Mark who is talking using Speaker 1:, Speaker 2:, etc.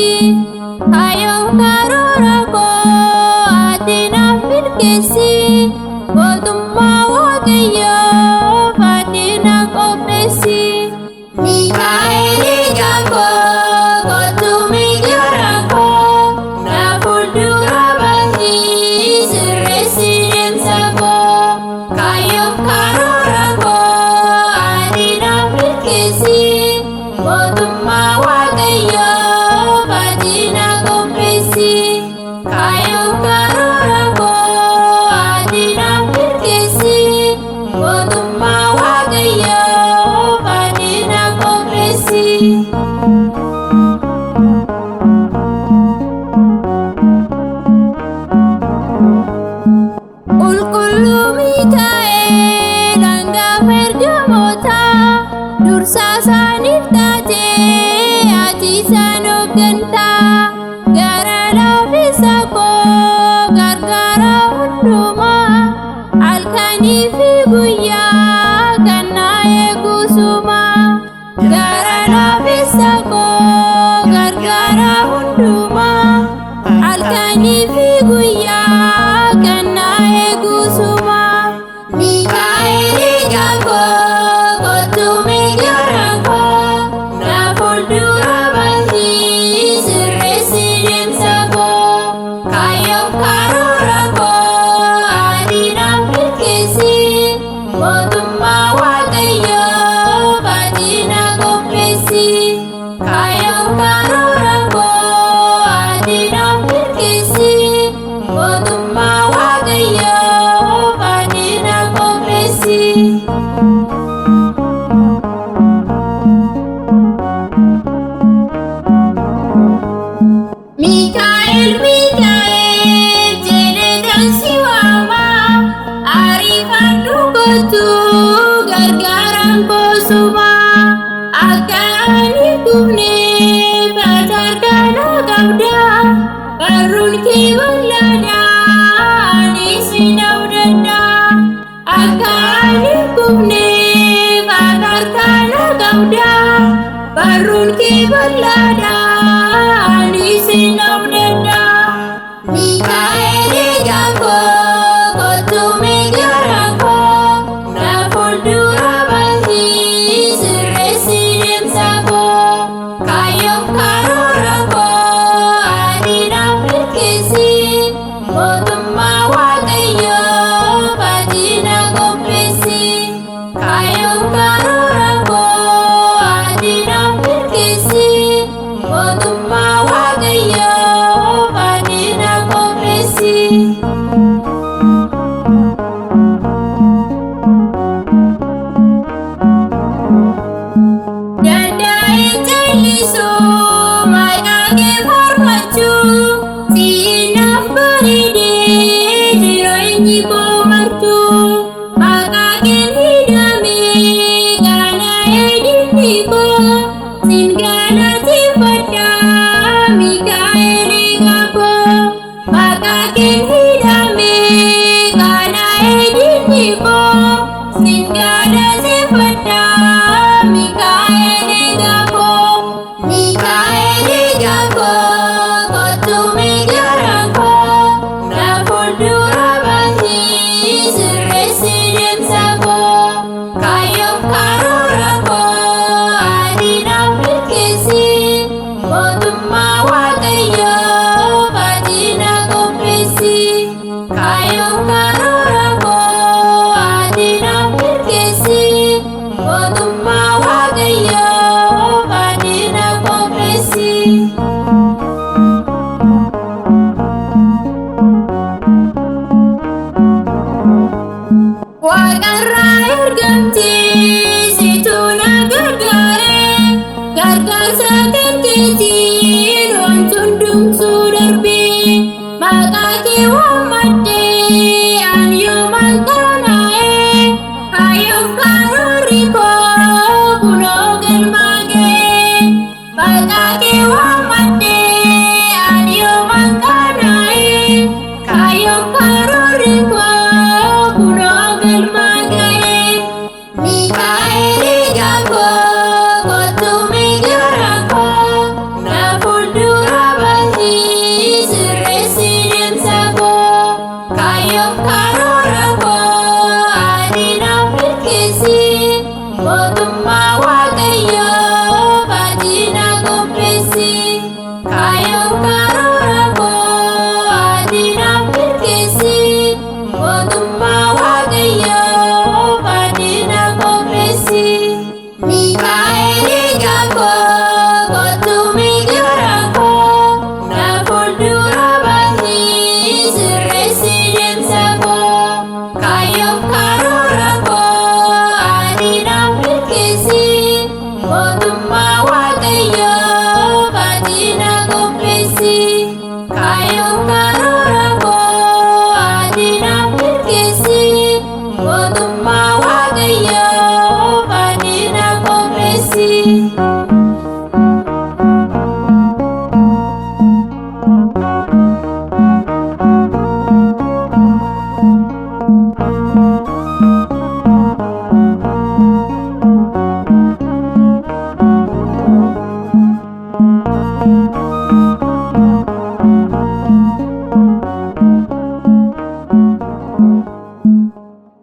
Speaker 1: qopheessi. Kaayyoof karoora koo ati naaf milkeessi. Mootummaa Waaqayyoof ati na qopheessi. Miikaa'el ija koo kottu gara koo na fuuldura bahii sirreessi deemsa koo. Kaayyoof karoora koo ati naaf milkeessi. Mootummaa Waaqayyoof ati na qopheessi. Kaayyoof karoora koo ati naaf milkeessi. Mootummaa Waaqayyoof ati na qopheessi. Qulqulluu Miikaa'el hangafa ergamootaa dursaa isaaniif taatee ati isaan hooggantaa gara laafessa koo gargaara hundumaa halkanii fi guyyaa kan na eegu sumaa gara laafessa koo gargaara hundumaa halkanii fi guyyaa kan na eegu sumaa. Miikaa'el ija koo kottu gara koo na fuuldura bahii sirreessi deemsa koo. Kaayyoof karoora koo ati naaf milkeessi. Mootummaa Waaqayyoof ati na qopheessi. Kaayyoof karoora koo ati naaf milkeessi. Mootummaa Waaqayyoof ati na qopheessi. Miikaa'el Miikaa'el jedhee kan si waama ariifadhu kottu gargaaraan koosuma akka ani kufneef ati harka na qabda barruun kee bal'aadha anis sin abdadha akka ani kufneef ati harka na qabda barruun kee bal'aadha.